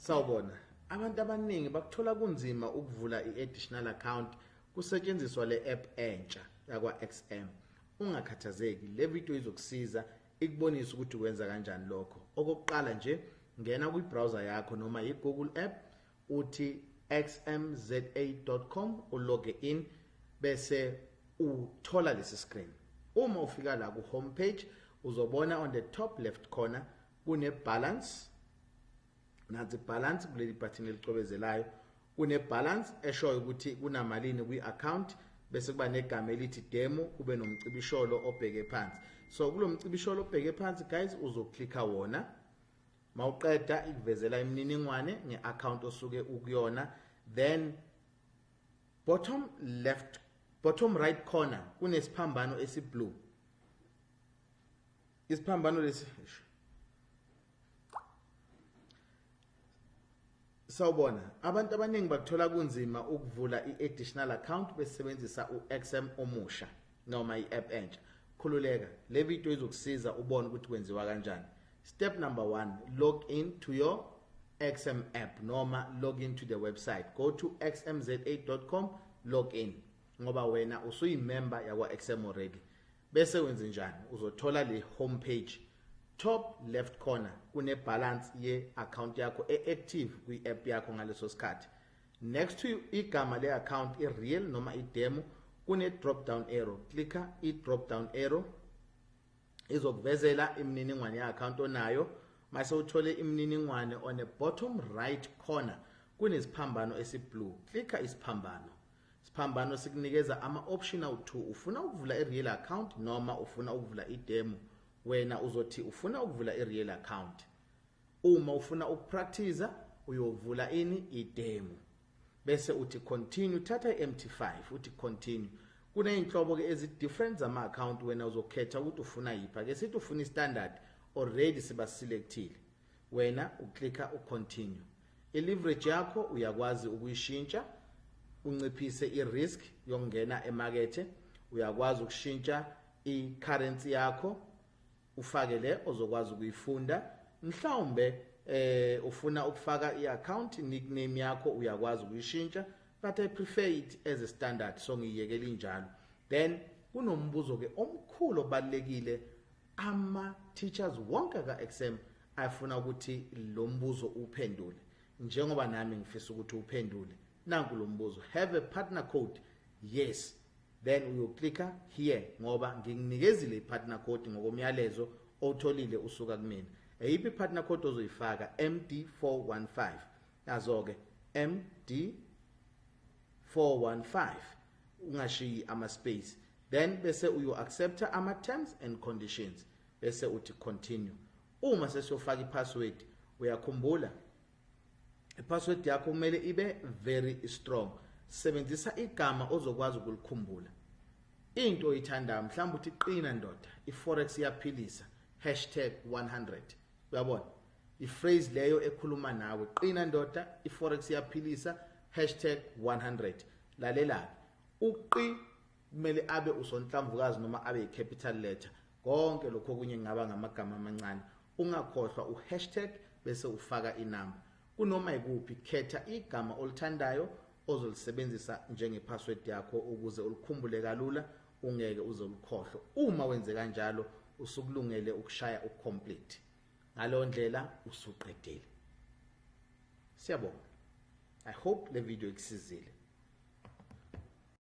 Sawubona. Abantu abaningi bakuthola kunzima ukuvula i-additional account kusetshenziswa le app entsha yakwa-XM. Ungakhathazeki, le video izokusiza ikubonise ukuthi wenza kanjani lokho. Okokuqala nje, ngena kwi-browser yakho noma i-Google app, uthi xmza.com, uloge in bese uthola lesi screen. Uma ufika la ku home page, uzobona on the top left corner kune balance. Nansi balance kuleli button elicwebezelayo, kune balance eshoyo ukuthi kunamalini kwi-account, bese kuba negama elithi demo, kube nomcibisholo obheke phansi. So kulo mcibisholo obheke phansi, guys, uzoklikha wona. Mawuqeda, ikuvezela imininingwane nge-account osuke ukuyona. Then bottom left, bottom right corner kunesiphambano esiblue. Isiphambano lesi. Sawubona. Abantu abaningi bakuthola kunzima ukuvula i-additional account besebenzisa u-XM omusha noma i-app entsha. Khululeka, le video izokusiza ubone ukuthi kwenziwa kanjani. Step number 1, log in to your XM app noma log in to the website. Go to xmza.com, log in, ngoba wena usuyimember yakwa XM already. Bese wenze njani? Uzothola le home page. Top left corner kune balance ye account yakho e-active kwi-app yakho ngaleso sikhathi. Next to igama le account, i-real noma i-demo, kune drop down arrow. Clicka i-drop down arrow, izokuvezela imininingwane ye-account onayo. Mase uthole imininingwane, on the bottom right corner kunesiphambano esiblue. Clicka isiphambano. Siphambano sikunikeza ama-option awu-2: ufuna ukuvula i-real account noma ufuna ukuvula i-demo. Wena uzothi ufuna ukuvula i-real account. Uma ufuna ukupractice, uyovula ini? I-demo. Bese uthi continue. Thatha i-MT5, uthi continue. Kuney'nhlobo ke ezi-different zama-account, wena uzokhetha ukuthi ufuna yiphi. Ake sithi ufuna i-standard, already siba selectile. Wena uklikha ucontinue. I-leverage yakho uyakwazi ukuyishintsha, unciphise i-risk yokungena emakethe. Uyakwazi ukushintsha i-currency yakho, ufake le ozokwazi ukuyifunda. Mhlawumbe ufuna ukufaka i-account nickname yakho, uyakwazi ukuyishintsha, but I prefer it as a standard, so ngiyekela injalo. Then kunombuzo ke omkhulu obalekile, ama teachers wonke ka-XM afuna ukuthi lo mbuzo uphendule, njengoba nami ngifisa ukuthi uphendule. Nanku lo mbuzo: have a partner code? Yes, then uyoklikha here, ngoba ngikunikezile i-partner code ngokomyalezo owutholile usuka kumina. Eyiphi i-partner code ozoyifaka? MD415. Nazo-ke, MD415, ungashiyi ama-space. Then bese uyo-accepta ama-terms and conditions, bese uthi continue. Uma sesiyofaka i-password, uyakhumbula i-password yakho kumele ibe very strong. Sebenzisa igama ozokwazi ukulikhumbula, into oyithandayo. Mhlawumbe uthi "Qina ndoda, iforex iyaphilisa #100." Uyabona, iphrase leyo ekhuluma nawe: "Qina ndoda, iforex iyaphilisa #100." Lalela, uqi kumele abe usonhlamvukazi noma abe i-capital letter, konke lokho okunye kungaba ngamagama amancane. Ungakhohlwa u-hashtag, bese ufaka inamba. Kunoma ikuphi, khetha igama olithandayo ozolisebenzisa njenge-password yakho ukuze ulikhumbule kalula, ungeke uze ulikhohlwe. Uma wenze kanjalo, usukulungele ukushaya ucomplete. Ngaleyo ndlela usuqedile. Siyabonga. I hope le video ikusizile.